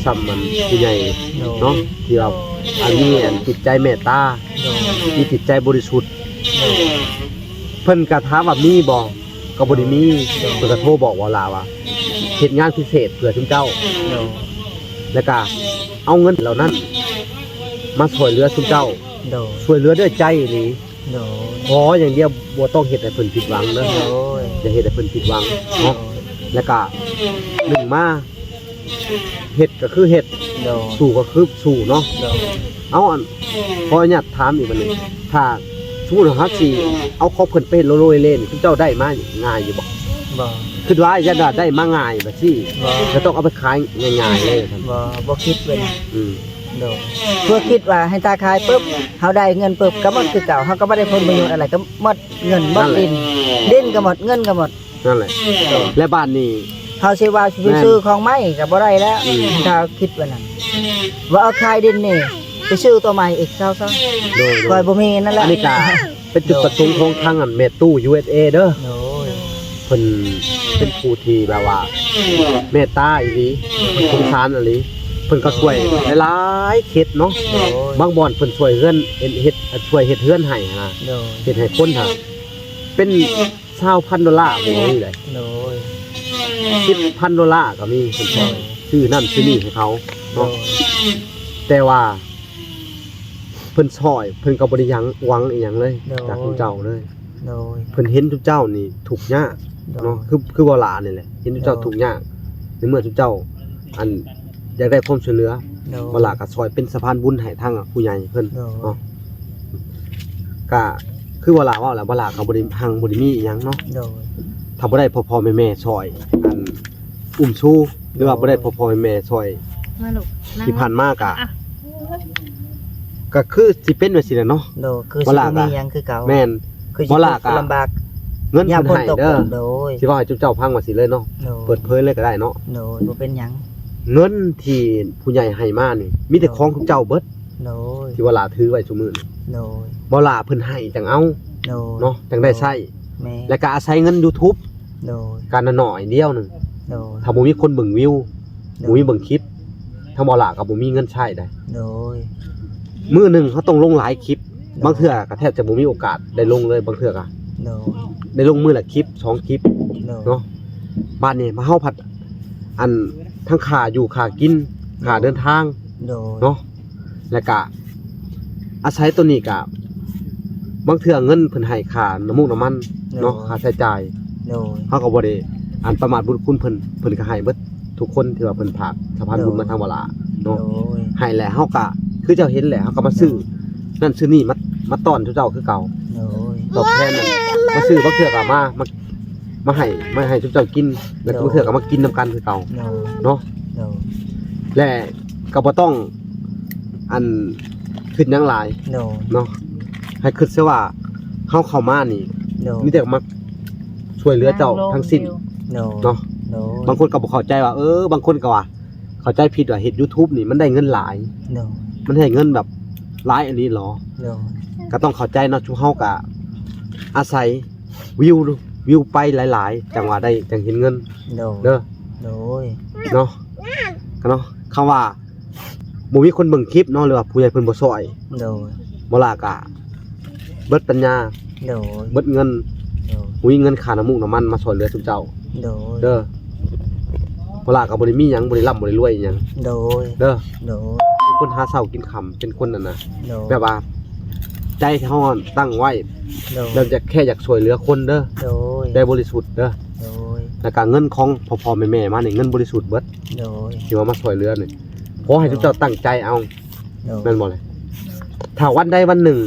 ສ່ຳມັນຜູ້ໃຫຍ່ ໂດຍ ເນາະ ທີ່ວ່າ ໂດຍ ອັນມີອັນຈິດໃຈເມດຕາ ໂດຍ ມີຈິດໃຈບໍລິສຸດ ໂດຍ ເພິ່ນກໍຖາມວ່າມີບໍ່ ກໍບໍ່ໄດ້ມີ ໂດຍ ເພິ່ນກໍໂທບອກວ່າ ລາວວ່າເຮັດງານພິເສດເພື່ອຊຸມເຈົ້າ ໂດຍ ແລ້ວກໍເອົາເງິນເຫຼົ່ານັ້ນມາຊ່ວຍເຫຼືອຊຸມເຈົ້າ ໂດຍ ຊ່ວຍເຫຼືອດ້ວຍໃຈອີ່ຫຼີ ໂດຍ ຂໍຢ່າງດຽວ ບໍ່ຕ້ອງເຮັດໃຫ້ເພິ່ນຜິດຫວັງເດີ ໂດຍ ຢ່າເຮັດໃຫ້ເພິ່ນຜິດຫວັງເນາະ ໂດຍ ແລ້ວກະໜຶ່ງມາ ເຮັດກໍຄືເຮັດ ໂດຍ ສູ້ກໍຄືສູ້ເນາະ ໂດຍ ເອົາ ອັນ ຂໍອະນຸຍາດຖາມອີກບັດນີ້ ຖ້າສົມມຸດວ່າເຮົາຊິເອົາຂອງເພິ່ນໄປເຮັດໂລໂລເລໆນີ້ ເຈົ້າໄດ້ມາງ່າຍຢູ່ບໍ່? ບໍ່ ຄິດວ່າຢ້ານວ່າໄດ້ມາງ່າຍແບບຊີ້ ບໍ່ ກໍຕ້ອງເອົາໄປຂາຍງ່າຍໆເລີຍ ບໍ່ ບໍ່ຄິດເລີຍ ອືມ ໂດຍ ເພື່ອຄິດວ່າໃຫ້ຕາຂາຍປຶບ ເຮົາໄດ້ເງິນປຶບ ກໍໝົດຄືເກົ່າ ເຮົາກໍບໍ່ໄດ້ຜົນປະໂຫຍດອະໄລ ກໍໝົດເງິນໝົດດິນ ດິນກໍໝົດ ເງິນກໍໝົດ ນັ້ນແຫຼະ ແລະບາດນີ້ ເຮົາຊິວ່າຊິໄປຊື້ຂອງໃໝ່ກໍບໍ່ໄດ້ແລ້ວ ອືມ ຖ້າຄິດວ່ານັ້ນ ວ່າເອົາຂາຍດິນນີ້ ໄປຊື້ຕົວໃໝ່ອີກຊາວຊະ ໂດຍ ໂດຍ ຂ້ອຍບໍ່ມີນັ້ນແຫຼະ ອັນນີ້ກະ ເປັນຈຸດປະສົງຂອງທາງອັນແມ່ຕູ້ ຢູເອັສເອ ເດີ ໂດຍ ເພິ່ນເປັນຜູ້ທີ່ແບບວ່າເມດຕາອີ່ຫຼີ ເພິ່ນສົງສານອີ່ຫຼີ ເພິ່ນກໍຊ່ວຍຫຼາຍໆເຂດເນາະ ໂດຍ ບາງບ່ອນເພິ່ນຊ່ວຍເຮືອນ ເຮັດ ເຮັດ ຊ່ວຍເຮັດເຮືອນໃຫ້ຫັ້ນນະ ໂດຍ ເຮັດໃຫ້ຄົນຫັ້ນ ເປັນຊາວພັນໂດລາກໍມີເດ້ ໂດຍ ສິບພັນໂດລາກໍມີ ເພິ່ນຊ່ອຍ ໂດຍ ຊື້ນັ້ນຊື້ນີ້ໃຫ້ເຂົາເນາະ ໂດຍ ແຕ່ວ່າ ເພິ່ນຊ່ອຍ ເພິ່ນກໍບໍ່ໄດ້ຫຍັງ ຫວັງອີ່ຫຍັງເລີຍ ໂດຍ ຈາກເຈົ້າເລີຍ ໂດຍ ເພິ່ນເຫັນເຈົ້ານີ້ທຸກຍາກ ໂດຍ ເນາະ ຄື ຄືບໍ່ຫຼ້ານີ້ແຫຼະ ເຫັນເຈົ້າ ໂດຍ ທຸກຍາກ ໃນເມື່ອເຈົ້າ ອັນ ຢາກໄດ້ຄວາມຊ່ວຍເຫຼືອ ໂດຍ ບໍ່ຫຼ້າກໍຊ່ອຍເປັນສະພານບຸນໃຫ້ທາງຜູ້ໃຫຍ່ເພິ່ນ ໂດຍ ເນາະ ກະຄືບໍ່ຫຼ້າເວົ້າແຫຼະ ບໍ່ຫຼ້າກໍບໍ່ໄດ້ຮັ່ງ ບໍ່ໄດ້ມີອີ່ຫຍັງເນາະ ໂດຍ ຖ້າບໍ່ໄດ້ພໍ່ໆແມ່ໆຊ່ອຍ ອັນ ອຸ້ມຊູ ຫຼືວ່າ ໂດຍ ບໍ່ໄດ້ພໍ່ໆແມ່ໆຊ່ອຍ ມາລູກ ທີ່ຜ່ານມາກະ ອ່ະ ກໍຄືຊິເປັນແບບຊີ້ແຫຼະເນາະ ໂດຍ ຄືຊິບໍ່ມີຫຍັງຄືເກົ່າ ແມ່ນ ຄືຊິ ບໍ່ຫຼ້າກະ ລຳບາກ ເງິນເພິ່ນໃຫ້ເດີ ໂດຍ ຊິເວົ້າໃຫ້ເຈົ້າຟັງວ່າຊີ້ເລີຍເນາະ ໂດຍ ເປີດເຜີຍເລີຍກໍໄດ້ເນາະ ໂດຍ ບໍ່ເປັນຫຍັງ ເງິນທີ່ຜູ້ໃຫຍ່ໃຫ້ມານີ້ ມີແຕ່ ໂດຍ ຂອງເຈົ້າເບິດ ໂດຍ ທີ່ບໍ່ຫຼ້າຖືໄວ້ຊຸມື້ນີ້ ໂດຍ ບໍ່ຫຼ້າເພິ່ນໃຫ້ຈັ່ງເອົາ ໂດຍ ເນາະ ຈັ່ງໄດ້ໃຊ້ ແມ່ນ ແລ້ວກໍອາໄສເງິນຢູທູບ ໂດຍ ການໜ້ອຍດຽວໜຶ່ງ ໂດຍ ຖ້າບໍ່ມີຄົນເບິ່ງວິວ ໂດຍ ບໍ່ມີເບິ່ງຄລິບ ທາງບໍ່ຫຼ້າກໍບໍ່ມີເງິນໃຊ້ໄດ໋ ໂດຍ ມື້ໜຶ່ງເຮົາຕ້ອງລົງຫຼາຍຄລິບ ໂດຍ ບາງເທື່ອກໍແທບຈະບໍ່ມີໂອກາດໄດ້ລົງເລີຍ ບາງເທື່ອກໍ ໂດຍ ໄດ້ລົງມື້ລະຄລິບສອງຄລິບ ໂດຍ ເນາະ ບາດນີ້ມາເຮົາພັດ ອັນ ທັງຄ່າຢູ່ຄ່າກິນ ໂດຍ ຄ່າເດີນທາງ ໂດຍ ເນາະ ແລ້ວກະອາໄສໂຕນີ້ກະ ບາງເທື່ອເງິນເພິ່ນໃຫ້ຄ່ານ້ຳມູກນ້ຳມັນເນາະ ໂດຍ ຄ່າໃຊ້ຈ່າຍ ໂດຍ ເຮົາກໍບໍ່ໄດ້ ອັນ ປະມາດບຸນຄຸນເພິ່ນ ເພິ່ນກໍໃຫ້ເບິດທຸກຄົນທີ່ວ່າເພິ່ນຝາກສະພານບຸນ ໂດຍ ມາທາງວະລາເນາະ ໂດຍ ໃຫ້ແລ້ວເຮົາກໍຄືເຈົ້າເຫັນແຫຼະ ເຮົາກໍມາຊື້ ໂດຍ ນັ້ນຊື້ນີ້ມາ ມາຕ້ອນເຈົ້າຄືເກົ່າ ໂດຍ ຕອບແທນນັ້ນ ມາຊື້ບາງເທື່ອກໍມາ ມາ ມາໃຫ້ ມາໃຫ້ຊຸມເຈົ້າກິນ ແລ້ວ ໂດຍ ບາງເທື່ອກໍມາກິນນຳກັນຄືເກົ່າ ໂດຍ ເນາະ ໂດຍ ແລະກໍບໍ່ຕ້ອງ ອັນ ຄິດຫຍັງຫຼາຍ ໂດຍ ເນາະ ໃຫ້ຄິດຊະວ່າເຮົາເຂົ້າມານີ້ ໂດຍ ມີແຕ່ມາຊ່ວຍເຫຼືອເຈົ້າທັງສິ້ນ ໂດຍ ເນາະ ໂດຍ ບາງຄົນກໍບໍ່ເຂົ້າໃຈວ່າ ເອີ ບາງຄົນກໍວ່າເຂົ້າໃຈຜິດວ່າເຮັດຢູທູບນີ້ມັນໄດ້ເງິນຫຼາຍ ໂດຍ ມັນໄດ້ເງິນແບບຫຼາຍອີ່ຫຼີເຫລອ ໂດຍ ກໍຕ້ອງເຂົ້າໃຈເນາະ ຊຸມເຮົາກໍອາໄສ ວິວ ວິວໄປຫຼາຍໆ ຈັ່ງວ່າໄດ້ ຈັ່ງເຫັນເງິນ ໂດຍ ເດີ ໂດຍ ເນາະ ກໍເນາະ ຄຳວ່າບໍ່ມີຄົນເບິ່ງຄລິບເນາະ ຫຼືວ່າຜູ້ໃຫຍ່ເພິ່ນບໍ່ຊ່ອຍ ໂດຍ ບໍ່ຫຼ້າກະເບິດປັນຍາ ໂດຍ ເບິດເງິນ ໂດຍ ບໍ່ມີເງິນຄ່ານ້ຳມູກນ້ຳມັນມາຊ່ອຍເຫຼືອຊຸມເຈົ້າ ໂດຍ ເດີ ບໍ່ຫຼ້າກໍບໍ່ໄດ້ມີຫຍັງ ບໍ່ໄດ້ລ່ຳບໍ່ໄດ້ລວຍອີ່ຫຍັງ ໂດຍ ເດີ ໂດຍ ເປັນຄົນຫາເຊົ້າກິນຄ່ຳ ເປັນຄົນນັ້ນນະ ໂດຍ ແບບວ່າໃຈທີ່ເຮົາຕັ້ງໄວ້ ໂດຍ ແບບຢາກ ແຄ່ຢາກຊ່ວຍເຫຼືອຄົນເດີ ໂດຍ ໃຈບໍລິສຸດເດີ ໂດຍ ແລ້ວກະເງິນຂອງພໍ່ໆແມ່ໆມານີ້ ເງິນບໍລິສຸດເບິດ ໂດຍ ທີ່ວ່າມາຊ່ວຍເຫຼືອນີ້ ຂໍໃຫ້ ໂດຍ ທຸກເຈົ້າຕັ້ງໃຈເອົາ ໂດຍ ແມ່ນບໍ່ລະ? ຖ້າວັນໃດວັນໜຶ່ງ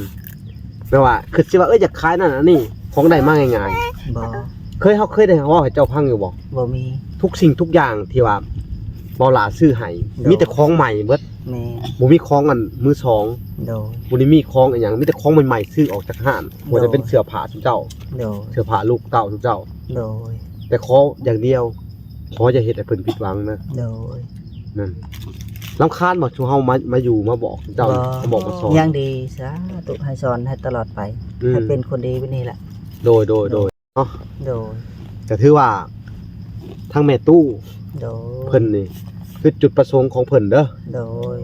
ແບບວ່າຄິດຊິວ່າ ເອີຍ ຢາກຂາຍນັ້ນອັນນີ້ ຂອງໄດ້ມາງ່າຍໆ ບໍ່ ເຄີຍ ເຮົາເຄີຍໄດ້ເວົ້າໃຫ້ເຈົ້າຟັງຢູ່ບໍ່? ບໍ່ມີ. ທຸກສິ່ງທຸກຢ່າງທີ່ວ່າເບົາຫຼ້າຊື້ໃຫ້ ໂດຍ ມີແຕ່ຂອງໃໝ່ເບິດ. ແມ່ນ. ບໍ່ມີຂອງອັນມືສອງ. ໂດຍ. ບໍ່ໄດ້ມີຂອງອີ່ຫຍັງ ມີແຕ່ຂອງໃໝ່ໆ ຊື້ອອກຈາກຮ້ານ. ໂດຍ. ບໍ່ວ່າຈະເປັນເສື້ອຜ້າຊຸມເຈົ້າ. ໂດຍ. ເສື້ອຜ້າລູກເຕົ້າຊຸມເຈົ້າ. ໂດຍ. ແຕ່ຂໍຢ່າງດຽວ ຂໍຢ່າເຮັດໃຫ້ເພິ່ນຜິດຫວັງນະ. ໂດຍ. ນັ້ນ ລຳຄານບໍ່ ຊຸມເຮົາມາ ມາຢູ່ມາບອກເຈົ້າ ບໍ່ ມາບອກມາສອນ? ຍັງດີ ສາທຸ ໃຫ້ສອນໃຫ້ຕະຫຼອດໄປ. ອືມ. ໃຫ້ເປັນຄົນດີແບບນີ້ແຫຼະ. ໂດຍ ໂດຍ ໂດຍ ເນາະ. ໂດຍ. ກະຖືວ່າທາງແມ່ຕູ້ ໂດຍ ເພິ່ນນີ້ຄືຈຸດປະສົງຂອງເພິ່ນເດີ. ໂດຍ.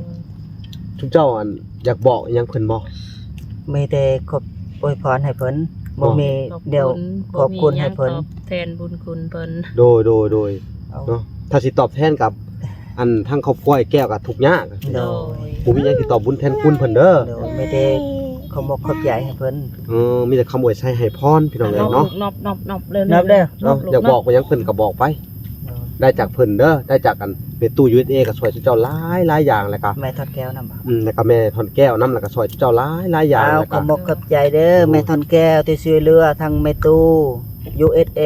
ຊຸມເຈົ້າອັນ ຢາກບອກອີ່ຫຍັງເພິ່ນບໍ່? ມີແຕ່ຂອບ ອວຍພອນໃຫ້ເພິ່ນ. ບໍ່ ບໍ່ມີ ຂອບຄຸນ ດຽວ ບໍ່ມີ ຂອບຄຸນໃຫ້ເພິ່ນ ຕອບແທນບຸນຄຸນເພິ່ນ. ໂດຍ ໂດຍ ໂດຍ. ເອົາ ເນາະ ຖ້າຊິຕອບແທນກັບ ອັນທາງຄອບຄົວອ້າຍແກ້ວກໍທຸກຍາກ. ໂດຍ. ບໍ່ມີຫຍັງຊິຕອບບຸນແທນຄຸນເພິ່ນເດີ. ໂດຍ. ມີແຕ່ຂອບອົກຂອບໃຈໃຫ້ເພິ່ນ. ເອີ ມີແຕ່ຄຳອວຍໄຊໃຫ້ພອນ ພີ່ນ້ອງເອີຍເນາະ. ນອບ ນອບ ນອບ ນອບເລີຍ ນອບເດີ. ເນາະ ນອບ ນອບ ຢາກບອກວ່າຫຍັງເພິ່ນກໍບອກໄປ. ໂດຍ. ໄດ້ຈາກເພິ່ນເດີ ໄດ້ຈາກອັນແມ່ຕູ້ ຢູເອສເອ ກໍຊ່ວຍເຈົ້າຫຼາຍໆຢ່າງ ແລ້ວກໍແມ່ທອນແກ້ວນຳ. ອືມ ແລ້ວກໍແມ່ທອນແກ້ວນຳ ແລ້ວກໍຊ່ວຍເຈົ້າຫຼາຍໆຢ່າງ. ເອົາ ແລ້ວກໍ ຂອບອົກຂອບໃຈເດີ ໂດຍ ແມ່ທອນແກ້ວທີ່ຊ່ວຍເຫຼືອ ທັງແມ່ຕູ້ ຢູເອສເອ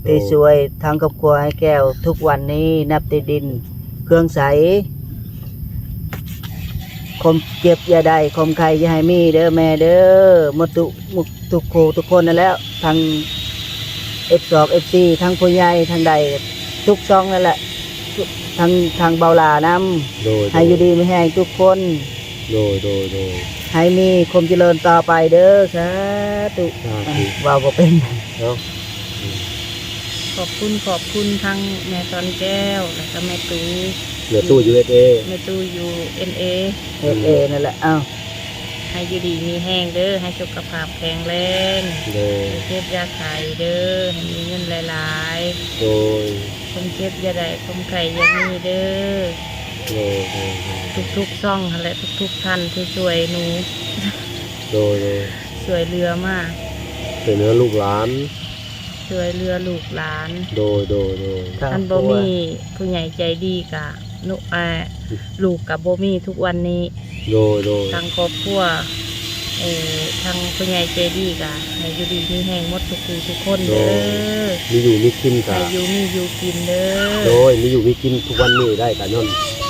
ໂດຍ ທີ່ຊ່ວຍທາງຄອບຄົວອ້າຍແກ້ວທຸກວັນນີ້ ນັບແຕ່ດິນເຄື່ອງໃຊ້ ຄວາມເຈັບຢ່າໄດ້ ຄວາມໄຂ້ຢ່າໃຫ້ມີເດີແມ່ເດີ. ໝົດທຸກ ທຸກຄູ່ທຸກຄົນນັ້ນແຫຼະ ທັງເອັຟສອງ ເອັຟຊີ ທັງຜູ້ໃຫຍ່ ທັງໃດ ທຸກຊ່ອງນັ້ນແຫຼະ ທັງ ທັງເບົາຫຼ້ານຳ. ໂດຍ ໃຫ້ຢູ່ດີມີແຮງທຸກຄົນ. ໂດຍ ໂດຍ ໂດຍ. ໃຫ້ມີຄວາມຈະເລີນຕໍ່ໄປເດີ ສາທຸ. ສາທຸ. ເວົ້າບໍ່ເປັນເນາະ. ຂອບຄຸນ ຂອບຄຸນທັງແມ່ຕອນແກ້ວ ແລ້ວກໍແມ່ຕູ້ ແມ່ຕູ້ ຢູເອສເອ ແມ່ຕູ້ ຢູເອສເອ ເອສເອ ນັ້ນແຫຼະ. ເອົ້າ ໃຫ້ຢູ່ດີມີແຮງເດີ ໃຫ້ສຸຂະພາບແຂງແຮງ. ໂດຍ. ຢ່າເຈັບຢ່າໄຂ້ເດີ ໃຫ້ມີເງິນຫຼາຍໆ. ໂດຍ. ຄວາມເຈັບຢ່າໄດ້ ຄວາມໄຂ້ຢ່າມີເດີ. ໂດຍ ໂດຍ ໂດຍ ໂດຍ. ທຸກໆຊ່ອງຫັ້ນແຫຼະ ທຸກໆທ່ານທີ່ຊ່ວຍໜູ. ໂດຍ ໂດຍ. ຊ່ວຍເຫຼືອມາ ຊ່ວຍເຫຼືອລູກຫຼານ. ຊ່ວຍເຫຼືອລູກຫຼານ. ໂດຍ ໂດຍ ໂດຍ. ຄັນບໍ່ມີຜູ້ໃຫຍ່ໃຈດີກະ ໜູ ອາ ລູກກະບໍ່ມີທຸກວັນນີ້. ໂດຍ ໂດຍ. ທາງຄອບຄົວ ເອີ ທາງຜູ້ໃຫຍ່ໃຈດີກະໃຫ້ຢູ່ດີມີແຮງໝົດທຸກຜູ້ທຸກຄົນເດີ. ໂດຍ. ມີຢູ່ມີກິນກະ ໃຫ້ຢູ່ມີຢູ່ກິນເດີ. ໂດຍ. ມີຢູ່ມີກິນທຸກວັນນີ້ໄດ້ກະຍ້ອນ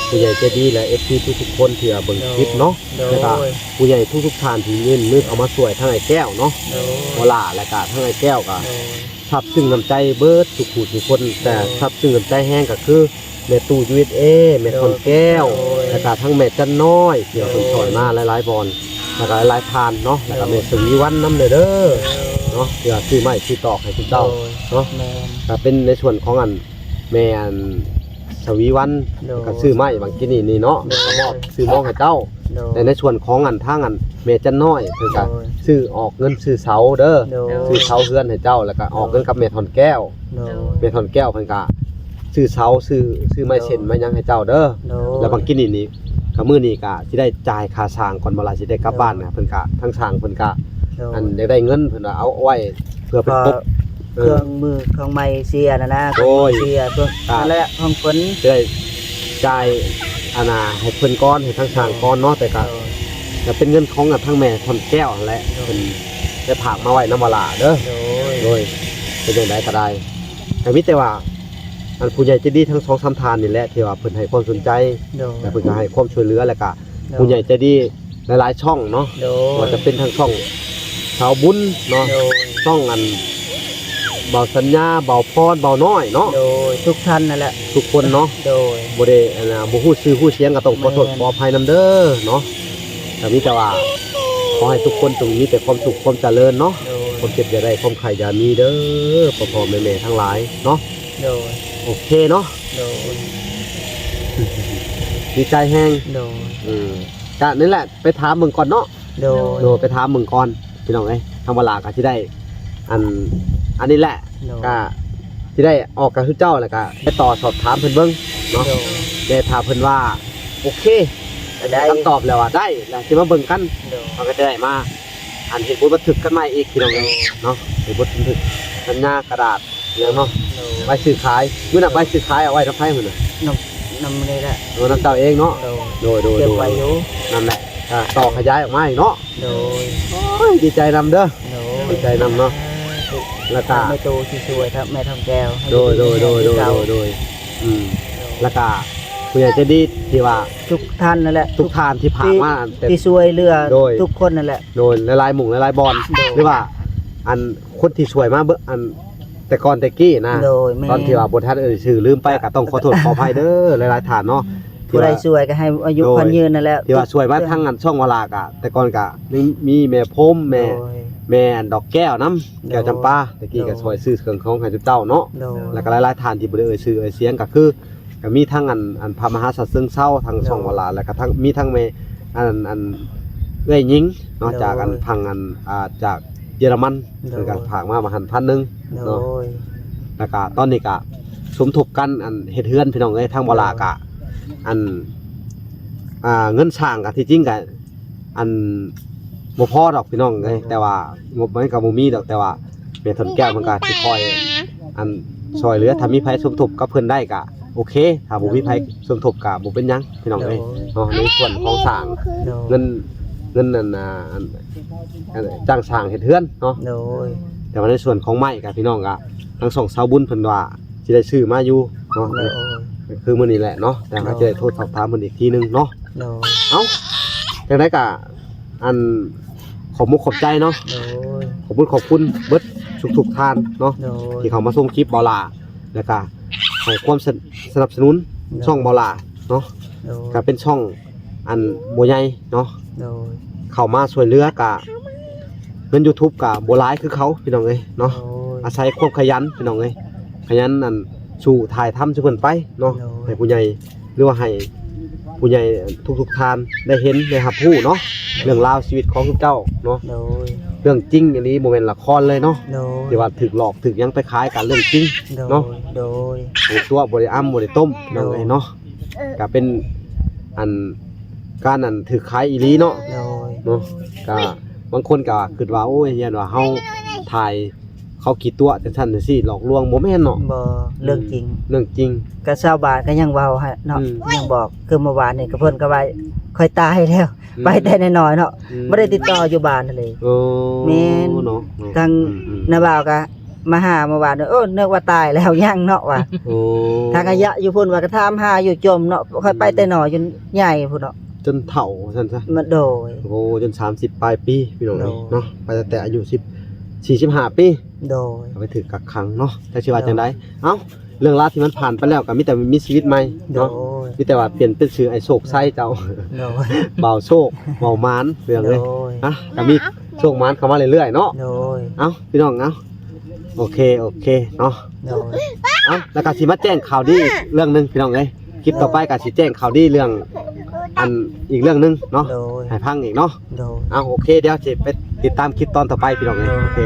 ຜູ້ໃຫຍ່ໃຈດີ ແລະ ເອັຟຊີ ທຸກໆຄົນທີ່ວ່າເບິ່ງຄລິບເນາະ. ໂດຍ. ແລ້ວກະຜູ້ໃຫຍ່ທຸກໆທ່ານທີ່ຍື່ນມືເຂົ້າມາຊ່ວຍທັງອ້າຍແກ້ວເນາະ. ໂດຍ. ເບົາຫຼ້າ ແລ້ວກະທັງອ້າຍແກ້ວກະ ໂດຍ. ຊາບຊຶ້ງນ້ຳໃຈເບິດທຸກຜູ້ທຸກຄົນ ແຕ່ ໂດຍ ຊາບຊຶ້ງນ້ຳໃຈແຮງກໍຄືແມ່ຕູ້ ຢູເອສເອ ແມ່ທອນແກ້ວ ໂດຍ ແລ້ວກໍທັງແມ່ຈັນນ້ອຍ ທີ່ວ່າເພິ່ນ ໂດຍ ຊ່ອຍມາຫຼາຍໆບ່ອນ ແລ້ວກໍຫຼາຍໆທ່ານເນາະ ແລ້ວກໍ ໂດຍ ແມ່ສະຫວີວັນນຳເດີ ໂດຍ ເນາະ ທີ່ວ່າຊື້ໄມ້ຊື້ຕອກໃຫ້ທຸກເຈົ້າ ໂດຍ ເນາະ ແມ່ນ ກໍເປັນໃນສ່ວນຂອງອັນ ແມ່ອັນສະຫວີວັນ ໂດຍ ກໍຊື້ໄມ້ບາງກີ້ນີ້ນີ້ເນາະ ໂດຍ ກໍມອບຊື້ມອງໃຫ້ເຈົ້າ ໂດຍ ແຕ່ໃນສ່ວນຂອງອັນທາງອັນແມ່ຈັນນ້ອຍ ເພິ່ນກໍ ໂດຍ ຊື້ອອກເງິນຊື້ເສົາເດີ ໂດຍ ຊື້ເສົາເຮືອນໃຫ້ເຈົ້າ ແລ້ວກໍອອກເງິນກັບແມ່ທອນແກ້ວ ໂດຍ ແມ່ທອນແກ້ວເພິ່ນກະຊື້ເສົາ ຊື້ ຊື້ໄມ້ເສັ້ນ ໂດຍ ໄມ້ຫຍັງໃຫ້ເຈົ້າເດີ ໂດຍ ແລ້ວບາງກີ້ນີ້ນີ້ ກະມື້ນີ້ກະຊິໄດ້ຈ່າຍຄ່າຊ່າງກ່ອນ ເວລາຊິໄດ້ກັບ ໂດຍ ບ້ານນະ ເພິ່ນກະ ທາງຊ່າງເພິ່ນກະ ໂດຍ ອັນຢາກໄດ້ເງິນ ເພິ່ນວ່າເອົາໄວ້ເພື່ອໄປ ເພາະ ພົບ ເອີ ເຄື່ອງມືຂອງໄມ້ເສຍນະນະ ໂດຍ ເຄື່ອງມືເສຍ ເພື່ອ ກະ ນັ້ນແຫຼະຂອງເພິ່ນ ຊິໄດ້ຈ່າຍ ອັນນ່າ ໃຫ້ເພິ່ນກ່ອນ ໃຫ້ທາງຊ່າງກ່ອນເນາະ ໂດຍ ແຕ່ກະ ໂດຍ ກະເປັນເງິນຂອງ ອາ ທາງແມ່ທອນແກ້ວຫັ້ນແຫຼະ ໂດຍ ເພິ່ນໄດ້ຝາກມາໄວ້ນຳວາລາເດີ ໂດຍ ໂດຍ ເປັນຈັ່ງໃດກໍໄດ້ ກໍມີແຕ່ວ່າ ອັນຜູ້ໃຫຍ່ໃຈດີທັງສອງສາມທ່ານນີ້ແຫຼະ ທີ່ວ່າເພິ່ນໃຫ້ຄວາມສົນໃຈ ໂດຍ ແລະ ເພິ່ນກໍໃຫ້ຄວາມຊ່ວຍເຫຼືອ ແລ້ວກໍ ໂດຍ ຜູ້ໃຫຍ່ໃຈດີຫຼາຍໆຊ່ອງເນາະ ໂດຍ ບໍ່ວ່າຈະເປັນທາງຊ່ອງຊາວບຸນເນາະ ໂດຍ ຊ່ອງອັນ ເບົາສັນຍາ ເບົາພອນ ເບົານ້ອຍເນາະ ໂດຍ ທຸກທ່ານນັ້ນແຫຼະ ທຸກຄົນເນາະ ໂດຍ ບໍ່ໄດ້ ອັນນ່າ ບໍ່ຮູ້ຊື່ຮູ້ສຽງ ກໍຕ້ອງ ແມ່ນ ຂໍໂທດຂໍອະໄພນຳເດີເນາະ ກໍມີແຕ່ວ່າ ຂໍໃຫ້ທຸກຄົນຈົ່ງມີແຕ່ຄວາມສຸກຄວາມຈະເລີນເນາະ ໂດຍ ຄວາມເຈັບຢ່າໄດ້ ຄວາມໄຂ້ຢ່າມີເດີ ພໍ່ໆແມ່ໆທັງຫຼາຍເນາະ ໂດຍ ໂອເຄເນາະ ໂດຍ ດີໃຈແຮງ ໂດຍ ອືມ ກະນີ້ແຫຼະ ໄປຖາມເບິ່ງກ່ອນເນາະ ໂດຍ ໂດຍ ໄປຖາມເບິ່ງກ່ອນ ພີ່ນ້ອງເອີຍ ທາງວາລາກໍຊິໄດ້ ອັນ ອັນນີ້ແຫຼະ ໂດຍ ກະຊິໄດ້ອອກກັບຄືເຈົ້າ ແລ້ວກະໄປຕໍ່ສອບຖາມເພິ່ນເບິ່ງເນາະ ໂດຍ ແຕ່ຖ້າເພິ່ນວ່າໂອເຄ ກໍໄດ້ ຄຳຕອບແລ້ວວ່າໄດ້ ແລ້ວຊິມາເບິ່ງກັນ ໂດຍ ເຮົາກໍຈະໄດ້ມາ ອັນເຮັດບົດບັນທຶກກັນໃໝ່ອີກ ພີ່ນ້ອງເອີຍ ໂດຍ ເນາະ ເຮັດບົດບັນທຶກສັນຍາກະດາດ ແລ້ວເນາະ ໂດຍ ໃບຊື້ຂາຍ ມື້ນັ້ນໃບຊື້ຂາຍເອົາໄວ້ນຳໃຜມື້ນັ້ນ ນຳ ນຳນີ້ແຫຼະ ເອີ ນຳເຈົ້າເອງເນາະ ໂດຍ ໂດຍ ໂດຍ ເກັບໄວ້ຢູ່ ນັ້ນແຫຼະ ອ່າ ຕໍ່ຂະຫຍາຍອອກມາອີກເນາະ. ໂດຍ ໂອ້ຍ ດີໃຈນຳເດີ. ໂດຍ ດີໃຈນຳເນາະ. ແລ້ວກະ ທັງແມ່ຕູ້ທີ່ຊ່ວຍ ທັງແມ່ທອງແກ້ວ ໂດຍ ໃຫ້ຢູ່ດີມີແຮງຄືເກົ່າ. ໂດຍ ໂດຍ ໂດຍ ອືມ ແລ້ວກະຜູ້ໃຫຍ່ໃຈດີທີ່ວ່າ ທຸກທ່ານນັ້ນແຫຼະ ທຸກທ່ານທີ່ພາມາ ທີ່ ທີ່ຊ່ວຍເຫຼືອ ໂດຍ ທຸກຄົນນັ້ນແຫຼະ. ໂດຍ ຫຼາຍໆໝູ່ຫຼາຍໆບ່ອນ ໂດຍ ຫຼືວ່າ ອັນ ຄົນທີ່ຊ່ວຍມາເບິ່ງ ອັນ ແຕ່ກ່ອນແຕ່ກີ້ນະ. ໂດຍ ແມ່ນ ຕອນທີ່ວ່າບໍ່ທັນເອີ່ຍຊື່ ລືມໄປ ກະຕ້ອງຂໍໂທດຂໍອະໄພເດີ ຫຼາຍໆທ່ານເນາະ ຜູ້ໃດຊ່ວຍກະໃຫ້ອາຍຸ ໂດຍ ຂວັນຍືນນັ້ນແຫຼະ. ທີ່ວ່າຊ່ວຍມາທັງອັນຊ່ອງວາລາກະ ແຕ່ກ່ອນກະມີ ມີແມ່ພົມ ແມ່ ໂດຍ ແມ່ອັນດອກແກ້ວນຳ ແກ້ວຈຳປາ ໂດຍ ແຕ່ກີ້ກະ ໂດຍ ຊ່ວຍຊື້ເຄື່ອງຂອງໃຫ້ເຈົ້າເນາະ. ໂດຍ ແລ້ວກະຫຼາຍໆທ່ານທີ່ບໍ່ໄດ້ເອີ່ຍຊື່ເອີ່ຍສຽງ ກະຄື ກະມີທັງອັນ ອັນພະມະຫາສັດເຊີງເຊົາ ທັງ ໂດຍ ຊ່ອງວາລາ ແລ້ວກະທັງ ມີທັງແມ່ ອັນ ອັນເອື້ອຍຍິງເນາະ ໂດຍ ຈາກອັນຝັ່ງອັນ ອ່າ ຈາກເຢຍລະມັນ ໂດຍ ເພິ່ນກະຝາກມາວ່າຫັ້ນພັນໜຶ່ງເນາະ. ໂດຍ ແລ້ວກະຕອນນີ້ກະສົມທົບກັນອັນເຮັດເຮືອນພີ່ນ້ອງເອີຍ ທາງບໍ່ຫຼ້າ ໂດຍ ກະ ອັນ ອ່າ ເງິນສ້າງກະທີ່ຈິງກະ ອັນ ບໍ່ພໍດອກພີ່ນ້ອງເອີຍ ໂດຍ ແຕ່ວ່າງົບມັນກະບໍ່ມີດອກ ແຕ່ວ່າແມ່ທອນແກ້ວເພິ່ນກະຊິຄອຍ ອັນ ຊ່ອຍເຫຼືອ ຖ້າມີໃຜສົມທົບກັບເພິ່ນໄດ້ກະ ໂອເຄ ຖ້າບໍ່ມີໃຜ ໂດຍ ສົມທົບກະບໍ່ເປັນຫຍັງພີ່ນ້ອງເອີຍ ໂດຍ ເນາະ ໃນສ່ວນຂອງສ້າງ ໂດຍ ເງິນ ເງິນອັນ ອັນ ອັນຈ້າງສ້າງເຮັດເຮືອນເນາະ ໂດຍ ແຕ່ວ່າໃນສ່ວນຂອງໄມ້ກະ ພີ່ນ້ອງກະ ທາງຊ່ອງຊາວບຸນເພິ່ນວ່າຊິໄດ້ຊື້ມາຢູ່ເນາະ ໂດຍ ຄືມື້ນີ້ແຫຼະເນາະ ແຕ່ເຮົາ ໂດຍ ຈະໄດ້ໂທສອບຖາມເພິ່ນອີກທີໜຶ່ງເນາະ ໂດຍ ເອົ້າ ຈັ່ງໃດກະ ອັນ ຂອບມຸກຂອບໃຈເນາະ ໂດຍ ຂອບຄຸນ ຂອບຄຸນເບິດທຸກໆທ່ານເນາະ ໂດຍ ທີ່ເຂົ້າມາຊົມຄລິບບໍ່ຫຼ້າ ແລ້ວກະໃຫ້ຄວາມສະ ສະໜັບສະໜູນ ໂດຍ ຊ່ອງບໍ່ຫຼ້າເນາະ ໂດຍ ກະເປັນຊ່ອງອັນບໍ່ໃຫຍ່ເນາະ ໂດຍ ເຂົ້າມາຊ່ວຍເຫຼືອກະ ເງິນຢູທູບກະບໍ່ຫຼາຍຄືເຂົາພີ່ນ້ອງເອີຍເນາະ ໂດຍ ອາໄສຄວາມຂະຫຍັນພີ່ນ້ອງເອີຍ ຂະຫຍັນອັນ ສູ້ຖ່າຍທຳສູ່ເພິ່ນໄປເນາະ ໂດຍ ໃຫ້ຜູ້ໃຫຍ່ ຫຼືວ່າໃຫ້ຜູ້ໃຫຍ່ທຸກໆທ່ານໄດ້ເຫັນໄດ້ຮັບຮູ້ເນາະ ໂດຍ ເລື່ອງລາວຊີວິດຂອງເຈົ້າເນາະ ໂດຍ ເລື່ອງຈິງອີ່ຫຼີ ບໍ່ແມ່ນລະຄອນເລີຍເນາະ ໂດຍ ທີ່ວ່າຖືກຫຼອກຖືກຫຍັງໄປຂາຍກະເລື່ອງຈິງ ໂດຍ ເນາະ ໂດຍ ບໍ່ໄດ້ຕົວະ ບໍ່ໄດ້ອຳ ບໍ່ໄດ້ຕົ້ມ ໂດຍ ພີ່ນ້ອງເອີຍເນາະ ກະເປັນອັນ ການອັນຖືກຂາຍອີ່ຫຼີເນາະ ໂດຍ ເນາະ ກະບາງຄົນກະຄິດວ່າ ໂອ້ຍ ຢ້ານວ່າເຮົາຖ່າຍ ເຂົາຂີ້ຕົວະຈັ່ງຊັ້ນຈັ່ງຊີ້ ຫຼອກລວງ ບໍ່ແມ່ນເນາະ ບໍ່ ເລື່ອງຈິງ ອືມ ເລື່ອງຈິງ ກະຊາວບ້ານກະຍັງເວົ້າໃຫ້ເນາະ ອືມ ຍັງບອກ ຄືເມື່ອວານນີ້ກະເພິ່ນກະວ່າ ຂ້ອຍຕາຍແລ້ວ ອືມ ໄປແຕ່ນ້ອຍໆເນາະ ອືມ ບໍ່ໄດ້ຕິດຕໍ່ຢູ່ບ້ານເລີຍ ໂອ້ ແມ່ນ ເນາະ ທາງ ອືມໆ ນ້າບ່າວກະມາຫາເມື່ອວານ ໂອ້ ນຶກວ່າຕາຍແລ້ວ ຍັງເນາະວ່າ ໂອ້ ທາງອາຍະຢູ່ພຸ້ນວ່າກະຖາມຫາຢູ່ ຈົ່ມເນາະ ຂ້ອຍໄປແຕ່ນ້ອຍຈົນໃຫຍ່ພຸ້ນເນາະ ຈົນເຖົ້າວ່າຊັ້ນຊະ ໂດຍ ໂອ້ ຈົນສາມສິບປາຍປີພີ່ນ້ອງເອີຍ ໂດຍ ເນາະ ໄປຕັ້ງແຕ່ອາຍຸສິບ ສີ່ສິບຫ້າປີ ໂດຍ ເອົາໄປຖືກກັກຂັງເນາະ ຈັກຊິວ່າ ໂດຍ ຈັ່ງໃດ ເອົ້າ ເລື່ອງລາວທີ່ມັນຜ່ານໄປແລ້ວກະມີແຕ່ມີຊີວິດໃໝ່ເນາະ ໂດຍ ມີແຕ່ວ່າປ່ຽນເປັນຊື່ໄອ້ໂຊກໄຊເຈົ້າ ໂດຍ ບ່າວໂຊກ ເວົ້າໝານ ພີ່ນ້ອງເອີຍ ໂດຍ ອ່ະ ກະມີໂຊກໝານເຂົ້າມາເລື້ອຍໆເນາະ ໂດຍ ເອົ້າ ພີ່ນ້ອງ ເອົ້າ ໂອເຄ ໂອເຄເນາະ ໂດຍ ເອົ້າ ແລ້ວກະຊິມາແຈ້ງຂ່າວດີອີກເລື່ອງໜຶ່ງພີ່ນ້ອງເອີຍ ຄລິບຕໍ່ໄປກະຊິແຈ້ງຂ່າວດີເລື່ອງ ອັນ ອີກເລື່ອງໜຶ່ງເນາະ ໂດຍ ໃຫ້ຟັງອີກເນາະ ໂດຍ ເອົ້າ ໂອເຄ ດຽວຊິໄປຕິດຕາມຄລິບຕອນຕໍ່ໄປພີ່ນ້ອງເອີຍ ໂດຍ ໂອເຄ.